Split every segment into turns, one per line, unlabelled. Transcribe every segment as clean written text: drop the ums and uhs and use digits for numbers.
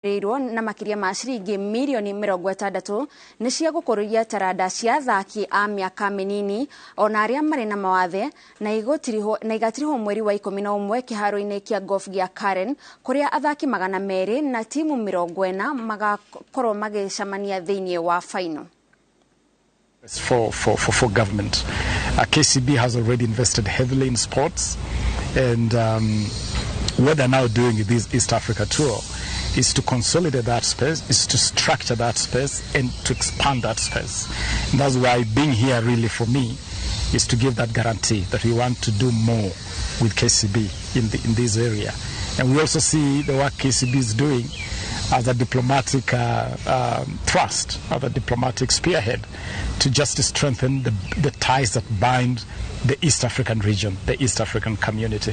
Rĩirwo na makĩria ma ciringi mirioni 60 nĩ cia gũkũrũria taranda cia athaki a mĩaka mĩnini ona arĩa marĩ na mawathe na igatirihwo mweri wa 11 kĩharo-inĩ kĩa golf gĩa Karen kũrĩa athaki 200 na timu 40 magakorwo magĩcemania thĩinĩ wa final.
For government. KCB has already invested heavily in sports, and what they're now doing with this East Africa tour is to consolidate that space, is to structure that space, and to expand that space. And that's why being here really for me is to give that guarantee that we want to do more with KCB in this area. And we also see the work KCB is doing as a diplomatic thrust, as a diplomatic spearhead to just strengthen the ties that bind the East African region, the East African community.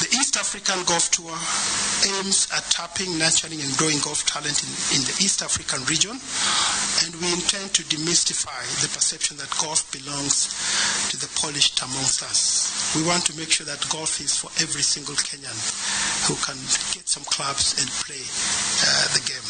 The East African Golf Tour aims at tapping, nurturing and growing golf talent in the East African region, and we intend to demystify the perception that golf belongs to the polished amongst us. We want to make sure that golf is for every single Kenyan who can get some clubs and play the game.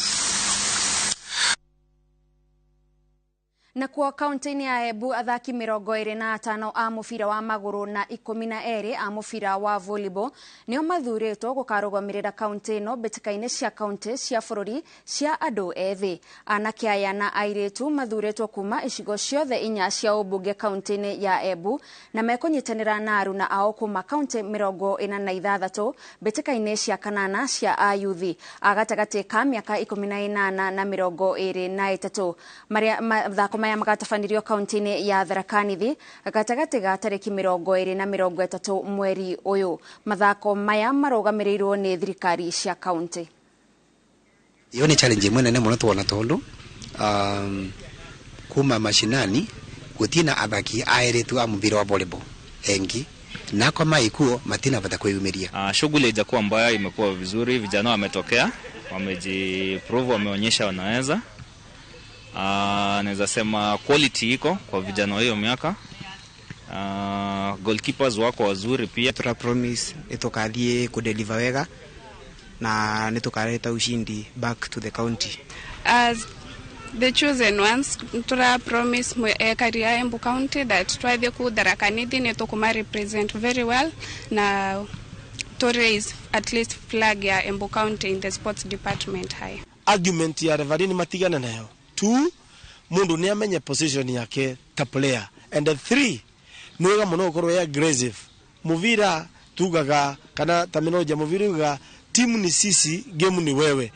Na kuo kaunti-inĩ ya Embu athaki 25 a mũbira wa magũrũ na 12 a mũbira wa volleyball nĩo mathurĩtwo gũkarũgamĩrĩra kaunti ĩno mbĩtĩka-inĩ cia kaunti cia bũrũri cia andũ ethĩ. Anake aya na airĩtu mathurĩtwo kuma icigo ciothe 4 cia ũmbunge kaunti-inĩ ya Embu na mekũnyitanĩra na aruna ao kuma kaunti 46 mbĩtĩka-inĩ cia kanana cia ayuthi a gatagatĩ ka mĩaka 18 na 23. Maria mathako maya magatabanĩrio kaunti-inĩ ya Tharaka Nithi gatagatĩ ga tarĩki 20 na 30 mweri ũyũ. Mathako maya marũgamĩrĩirwo nĩ thirikari cia kaunti.
Iyo ni challenge imwe nene muno tuona tondu kuma mashinani gutina athaki airitu a mubira wa volleyball engi na kwa maikuo matina bata kwiyumiria.
Shughuli haijakuwa mbaya, imekuwa vizuri, vijana wametokea, wamejiprove, wameonyesha wanaweza. Naweza sema quality iko kwa vijana hiyo miaka. Goalkeepers wako wazuri pia.
Tura promise itukathie ku deliver wega na nitukareta ushindi back to the county.
As the chosen ones, tura promise career Embu County that twathie ku Tharaka Nithi nitukuma represent very well na to raise at least flag ya Embu County in the sports department high.
Argument ya referee ni matigana nayo. 2, mundu ni amenye position yake ta player, and 3, niwega muno ukorwo ya aggressive. Muvira tugaga kana terminology muvira ugaga timu ni sisi, game ni wewe.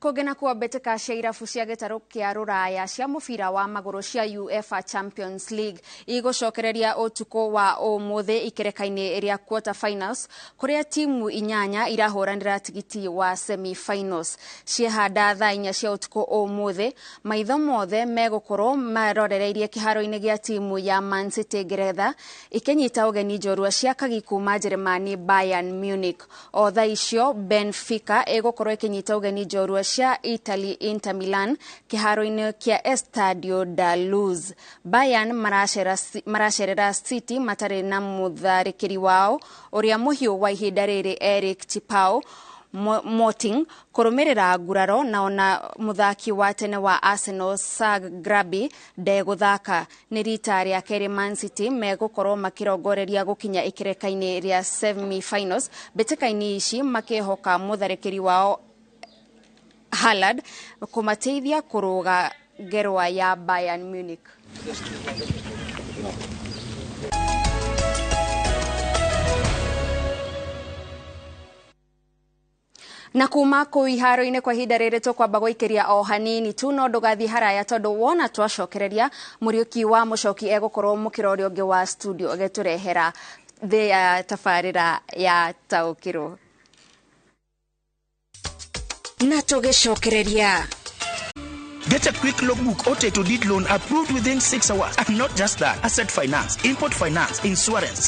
Kũngĩ kuo mbĩtĩka cia irabu cia gĩtarũ kĩa rũraya cia mũbira wa magũrũ cia UEFA Champions League igũcokereria ũtukũ wa ũmũthĩ ikereka-inĩ rĩa quarter finals kũrĩa timu 8 irahũranĩra tigiti wa semi finals. Ciehanda thaa 4 cia ũtukũ ũmũthĩ, maitho mothe megũkorwo marorereirie kĩharo-inĩ gĩa timu ya Man City Ngeretha ikĩnyita ũgeni njorua cia kagi kuma Jeremani Bayern Munich. O thaa icio Benfica ĩgũkorwo ĩkĩnyita ũgeni njorua cia Italy Inter Milan kĩharo-inĩ kĩa Estadio da Luz. Bayern maracerera City matarĩ na mũtharĩkĩri wao ũrĩa mũhiũ wa ihinda rĩrĩ Eric Chipao Moting kũrũmĩrĩra nguraro na ona mũthaki wa tene wa Arsenal Serge Gnabry ndegũthaka. Nĩ rita rĩa kerĩ Man City megũkorwo makĩrongoreria gũkinya ikereka-inĩ rĩa semi finals mbĩtĩka-inĩ ici makĩhoka mũtharĩkĩri wao Haaland kũmateithia kũrũga ngerwa ya Bayern Munich. Na kuma kũu iharo-inĩ kwa ihinda rĩrĩ tũkwamba gũikĩria o hanini tu, no ndũgathiĩ haraya tondũ wona twacokereria Mũriũki wa Mũcoki egũkorwo mũkĩra ũrĩa ũngĩ wa studio agĩtũrehera thĩ ya tabarĩra ya Taũkĩrwo. Na tũgĩcokereria.
Get a quick logbook or title deed loan approved within 6 hours. And not just that, asset finance, import finance, insurance.